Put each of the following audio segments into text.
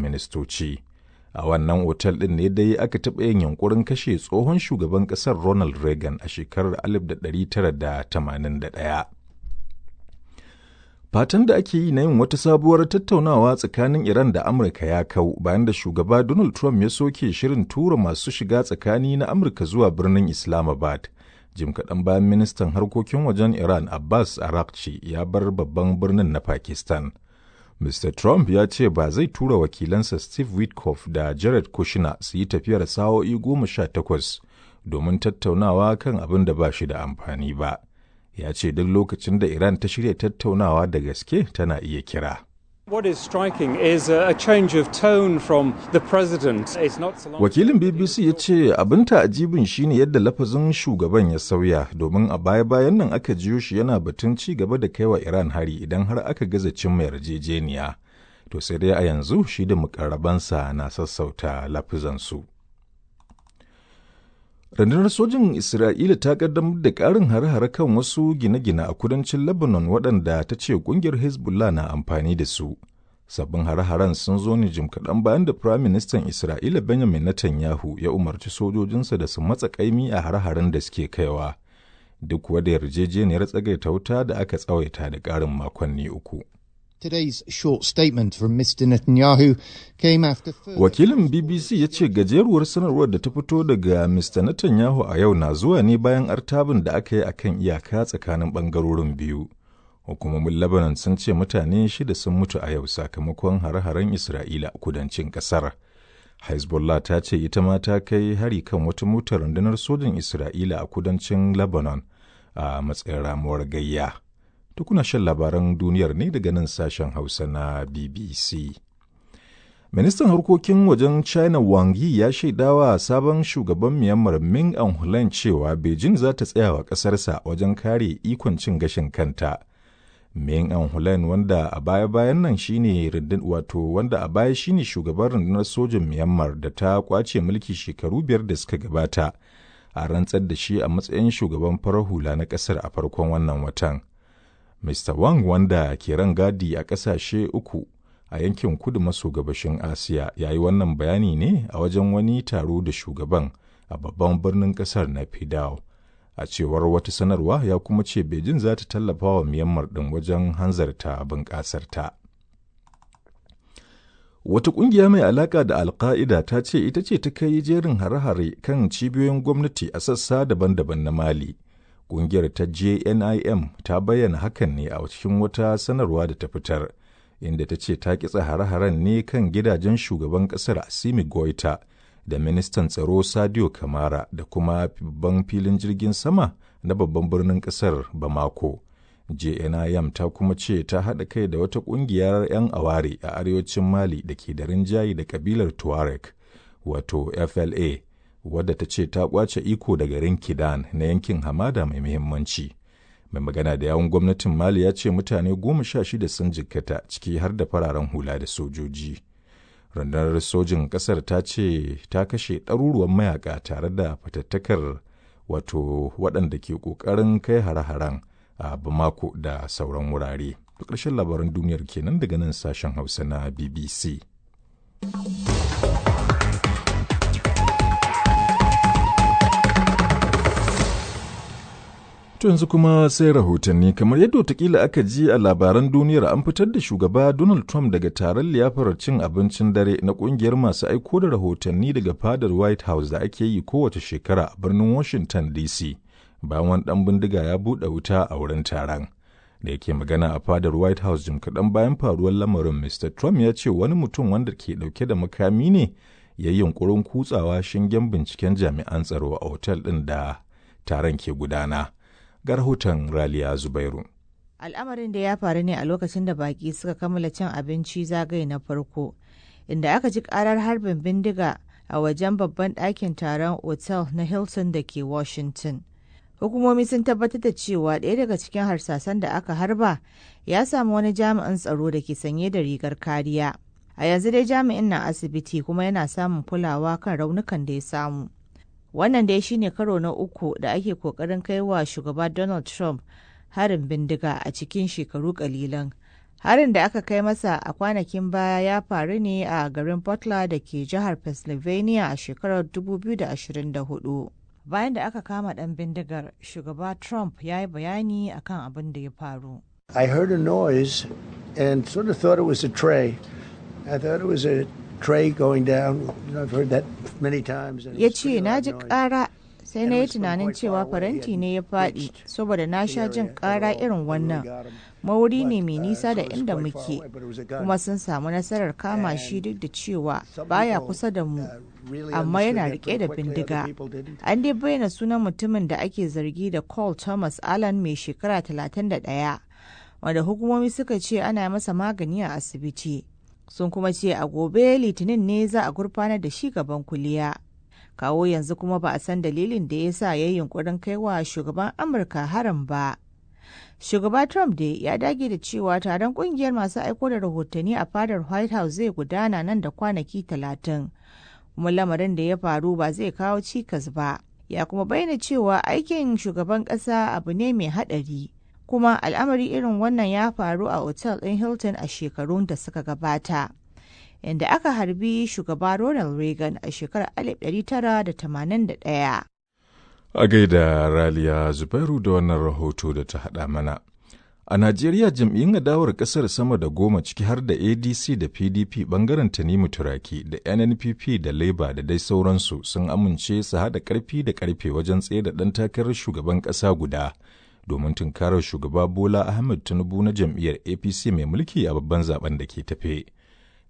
Ministoci. A wannan otal ɗin ne dai aka taɓa yin yunkurin kashe tsohon shugaban ƙasar Ronald Reagan a shekarar 1981. Fatan da ake yi na yin wata sabuwar tattaunawa tsakanin Iran da Amurka ya kau bayan da shugaba Donald Trump ya soke shirin tura masu shiga tsakani na Amurka zuwa birnin Islamabad. Jim kaɗan bayan ministan harkokin wajen Iran Abbas Araghchi ya bar babban birnin na Pakistan. Mr. Trump ya ce ba zai tura wakilansa Steve Witkoff da Jared Kushner su yi tafiyar sa'o'i 18 domin tattaunawa kan abin da ba shi da amfani ba. Ya ce duk lokacin da Iran ta shirya tattaunawa da gaske, tana iya kira. What is striking is a change of tone from the president. It's not so long. Wakilin BBC ya ce abin ta'ajibin shine yadda lafazin shugaban ya sauya, domin a baya-bayan nan aka jiyo shi yana batun ci gaba da kaiwa Iran hari idan har aka gaza cimma yarjejeniya. To sai dai a yanzu shi da mukarrabansa na sassauta lafizansu. Rundunar sojin Isra'ila ta kaddamar da ƙarin hare-hare kan wasu gine-gine a kudancin Lebanon waɗanda ta ce ƙungiyar Hezbollah na amfani da su. Sabbin hare-haren sun zo ne jim kaɗan bayan da Firayim Ministan Isra'ila Benjamin Netanyahu ya umarci sojojinsa da su matsa ƙaimi a hare-haren da suke kaiwa, duk kuwa da yarjejeniyar tsagaita wuta da aka tsawaita da ƙarin makonni 3. Today's short statement from Mr. Netanyahu came after Wakilin BBC ya ce gajeruwar sanarwar da ta fito daga Mr. Netanyahu a yau na zuwa ne bayan artabin da aka yi a kan iyaka tsakanin ɓangarorin biyu. Hukumomin Lebanon sun ce mutane 6 sun mutu a yau sakamakon hare-haren Isra'ila a kudancin ƙasar. Hezbollah ta ce ita ma ta kai hari kan wata motar rundunar sojin Isra'ila a kudancin Lebanon a matsayin ramuwar gayya. Tukuna shan labaran duniyar ne daga nan sashen Hausa na BBC. Ministan harkokin wajen China Wang Yi ya shaidawa sabon shugaban Myanmar Min Aung Hlaing cewa Beijing za ta tsaya wa ƙasarsa wajen kare ikon cin gashin kanta. Min Aung Hlaing, wanda a baya-bayan nan shine wato wanda a baya shine shugaban rundunar sojin Myanmar da ta kwace mulki shekaru 5 da suka gabata, a rantsar da shi a matsayin shugaban farar hula na ƙasar a farkon wannan watan. Mr. Wang, wanda ke rangadi a ƙasashe 3 a yankin kudu maso gabashin Asiya, ya yi wannan bayani ne a wajen wani taro da shugaban a babban birnin ƙasar na Pidao. A cewar wata sanarwa, ya kuma ce Beijing za ta tallafa wa Myanmar ɗin wajen hanzarta bunƙasarta. Wata ƙungiya mai alaƙa da Al-Qaida ta ce ita ce ta kai jerin hare-hare kan cibiyoyin gwamnati a sassa daban-daban na Mali. Ƙungiyar ta JNIM ta bayyana hakan ne a cikin wata sanarwa da ta fitar, inda ta ce ta kitsa hare-haren ne kan gidajen shugaban ƙasar Assimi Goita da ministan tsaro Sadio Kamara da kuma babban filin jirgin sama na babban birnin ƙasar Bamako. JNIM ta kuma ce ta haɗa kai da wata ƙungiyar 'yan aware a arewacin Mali da ke da rinjaye da ƙabilar Tuareg, wato FLA, wadda ta ce ta kwace iko da garin Kidan na yankin hamada mai muhimmanci. Mai magana da yawun gwamnatin Mali ya ce mutane 16 sun jikkata, ciki har da fararen hula da sojoji. Rundunar sojin ƙasar ta ce ta kashe ɗaruruwan mayaka tare da fatattakar wato waɗanda ke ƙoƙarin kai hare-haren a Bamako da sauran wurare. Ƙarshen labaran duniyar kenan daga nan sashen Hausa na BBC. To yanzu kuma sai rahotanni. Kamar yadda watakila aka ji a labaran duniyar, an fitar da shugaba Donald Trump daga taron liyafar cin abincin dare na kungiyar masu aiko da rahotanni daga fadar White House da ake yi kowace shekara a birnin Washington DC, bayan wani dan bindiga ya buɗe wuta a wurin taron. Da yake magana a fadar White House jim kaɗan bayan faruwar lamarin, Mr. Trump ya ce wani mutum wanda ke ɗauke da makami ne ya yi yunkurin kutsawa shingen binciken jami'an tsaro a otal ɗin da taron ke gudana. Ga rahoton Raliya Zubairu. Al'amarin da ya faru ne a lokacin da baki suka kammala cin abinci zagaye na farko, inda aka ji karar harbin bindiga a wajen babban ɗakin taron otal na Hilton da ke Washington. Hukumomi sun tabbatar da cewa ɗaya daga cikin harsasan da aka harba ya samu wani jami'in tsaro da ke sanye da rigar kariya. A yanzu dai jami'in na asibiti kuma yana samun kulawa kan raunukan da ya samu. Wannan dai shine karo na uku da ake kokarin kai wa shugaba Donald Trump harin bindiga a cikin shekaru kalilan. Harin da aka kai masa a kwanakin baya ya faru ne a garin Butler da ke jihar Pennsylvania a shekarar 2024. Bayan da aka kama ɗan bindigar, shugaba Trump ya yi bayani akan abin da ya faru. I heard a noise and sort of thought it was a tray. I thought it was a tray going down. I've heard that many times. Ya ce, "Na ji ƙara, sai na yi tunanin cewa faranti ne ya faɗi, saboda na sha jin ƙara irin wannan. Mawuri ne mai nisa da inda muke, kuma sun samu nasarar kama shi duk da cewa baya kusa da mu, amma yana rike da bindiga." An dai bayyana sunan mutumin da ake zargi da Cole Thomas Allen, mai shekara 31, wanda hukumomi suka ce ana masa magani a asibiti. Sun kuma ce a gobe Litinin ne za a gurfanar da shi gaban kuliya. Kawo yanzu kuma ba a san dalilin da ya sa ya yi yunkurin kaiwa shugaban Amurka harin ba. Shugaba Trump dai ya dage da cewa taron kungiyar masu aiko da rahotanni a fadar White House zai gudana nan da kwanaki 30, kuma lamarin da ya faru ba zai kawo cikas ba. Ya kuma bayyana cewa aikin shugaban kasa abu ne mai hadari, kuma al'amari irin wannan ya faru a otal ɗin Hilton a shekarun da suka gabata, inda aka harbi shugaba Ronald Reagan a shekarar 1981. A gaida Raliya Zubairu da wannan rahoto da ta haɗa mana. A Najeriya, jam'iyyun adawar ƙasar sama da 10, ciki har da ADC da PDP ɓangaren Tanimu Turaki da NNPP da Labour da dai sauransu, sun amince su haɗa ƙarfi da ƙarfe wajen tsaye da ɗan takarar shugaban ƙasa guda domin tunkarar shugaba Bola Ahmed Tinubu na jam'iyyar APC mai mulki a babban zaben da ke tafe.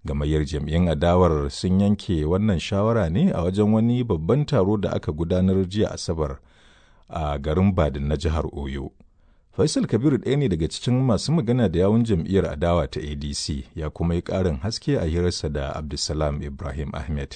Gamayyar jam'iyyun adawar sun yanke wannan shawara ne a wajen wani babban taro da aka gudanar jiya Asabar a garin Badin na jihar Oyo. Faisal Kabiru ɗaya ne daga cikin masu magana da yawun jam'iyyar adawa ta ADC, ya kuma yi ƙarin haske a hirarsa da Abdulsalam Ibrahim Ahmed.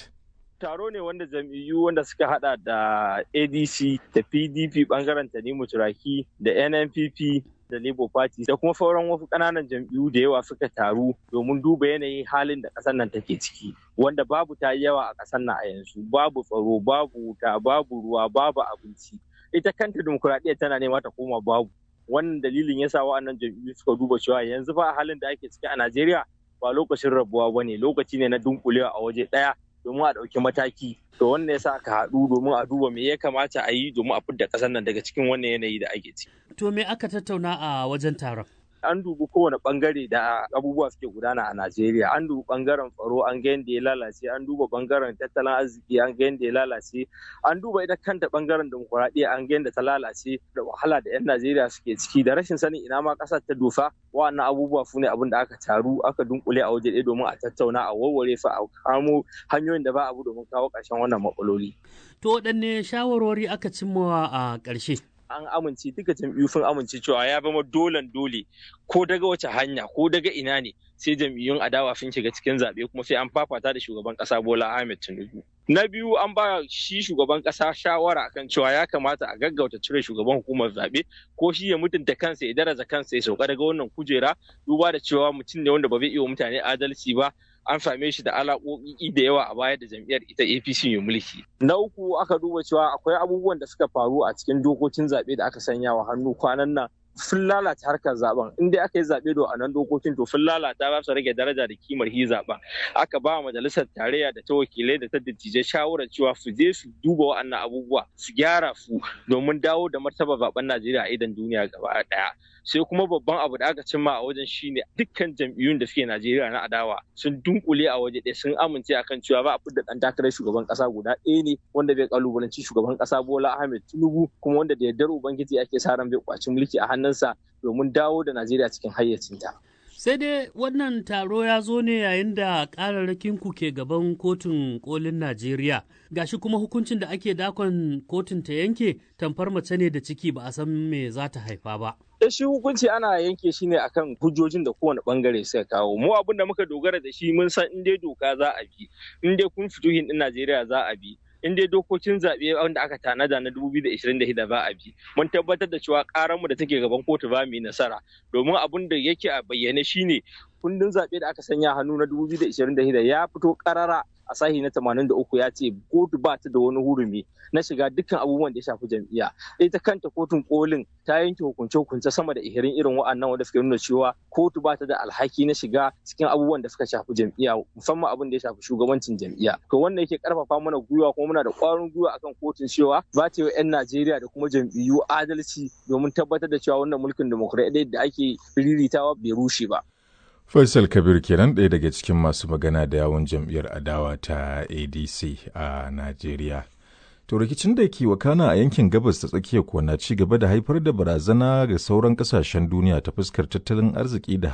Taro ne wanda jam'iyyu wanda suka hada da ADC da PDP bangaren Tanimu Turaki da NNPP da Labour Party da kuma sauran wasu ƙananan jam'iyyu da yawa suka taru domin duba yanayin halin da ƙasar nan take ciki, wanda babu ta yawa a ƙasar nan a yanzu: babu tsaro, babu wuta, babu ruwa, babu abinci. Ita kanta dimokuraɗiyya tana nema ta koma babu. Wannan dalilin yasa wa'annan jam'iyyu suka duba cewa yanzu fa halin da ake ciki a Najeriya ba lokacin rabuwa bane, lokaci ne na dunkulewa a waje ɗaya domin a ɗauki mataki. To, wannan yasa aka haɗu domin a duba me ya kamata a yi domin a fidda ƙasar nan daga cikin wannan yanayi da ake ciki. To, me aka tattauna a wajen taron? An dubi kowane bangare da abubuwa suke gudana a Najeriya. An dubi bangaren tsaro, an ga yadda ya lalace, an duba bangaren tattalin arziki, an ga yadda ya lalace, an duba ita kanta bangaren demokuraɗiyya, an ga yadda ta lalace, da wahala da 'yan Najeriya suke ciki da rashin sanin ina ma ƙasar ta dosa. Wa'annan abubuwa su ne abin da aka taru aka dunkule a waje ɗaya domin a tattauna, a warware su, a kamo hanyoyin da ba abu domin kawo ƙarshen wannan matsaloli. To, waɗanne shawarwari aka cimmawa a ƙarshe? An amince, duka jam'iyyu sun amince cewa ya zama dolen dole, ko daga wace hanya ko daga ina ne, sai jam'iyyun adawa sun shiga cikin zaɓe, kuma sai an fafata da shugaban ƙasa Bola Ahmed Tinubu. Na biyu, an ba shi shugaban ƙasa shawara akan cewa ya kamata a gaggauta cire shugaban hukumar zaɓe, ko shi ya mutunta kansa, ya daraja kansa, ya sauka daga wannan kujera, duba da cewa mutum ne wanda ba zai iya mutane adalci ba. An same shi da alaƙoƙi da yawa a baya da jam'iyyar ita APC mai mulki. Na uku, aka duba cewa akwai abubuwan da suka faru a cikin dokokin zaɓe da aka sanya wa hannu kwanan nan, sun lalata harkar zaben. In dai aka yi zaɓe da a nan dokokin, to sun lalata, ba su rage daraja da kimar hi zaben. Aka ba majalisar tarayya da ta wakilai da ta dattijai shawarar cewa su je su duba wa'annan abubuwa, su gyara su domin dawo da martaba zaben Najeriya a idon duniya gaba ɗaya. Sai kuma babban abu da aka cimma a wajen shine dukkan jam'iyyun da suke Najeriya na adawa sun dunkule a waje ɗaya, sun amince akan cewa ba a fidda ɗan takarar shugaban ƙasa guda ɗaya ne wanda bai kalubalanci shugaban ƙasa Bola Ahmed Tinubu, kuma wanda da yardar Ubangiji ake sa ran bai kwaci mulki a hannunsa domin dawo da Najeriya cikin hayyacinta. Sai dai wannan taro ya zo ne yayin da kararrakin ku ke gaban Kotun Kolin Najeriya. Gashi kuma hukuncin da ake dakon kotun ta yanke tamfar mace ne da ciki, ba a san me za ta haifa ba. Shi hukunci ana yanke shi ne akan hujjojin da kowane bangare suka kawo. Mu abin da muka dogara da shi, mun san in dai doka za a bi, in dai kun fituhin din Najeriya za a bi, in dai dokokin zaɓe wanda aka tanada na 2026 ba a bi, mun tabbatar da cewa ƙararmu da take gaban kotu ba mu yi nasara, domin abin da yake a bayyane shine kundin zaɓe da aka sanya hannu na 2026 ya fito ƙarara. a sahi na 83 ya ce kotu ba ta da wani hurumi na shiga dukkan abubuwan da ya shafi jam'iyya. Ita kanta kotun kolin ta yanke hukunce-hukunce sama da ihirin irin wa'annan wanda suka nuna cewa kotu ba ta da alhaki na shiga cikin abubuwan da suka shafi jam'iyya, musamman abin da ya shafi shugabancin jam'iyya. To wannan yake karfafa mana gwiwa, kuma muna da kwarin gwiwa akan kotun cewa za ta yi wa 'yan Najeriya da kuma jam'iyyu adalci domin tabbatar da cewa wannan mulkin dimokuraɗiyya da ake riritawa bai rushe ba. Faisal Kabir kenan, ɗaya daga cikin masu magana da yawun jam'iyyar adawa ta ADC a Najeriya. To rikicin da ke wakana a yankin Gabas ta Tsakiya kuwa na ci gaba da haifar da barazana ga sauran kasashen duniya ta fuskar tattalin arziki da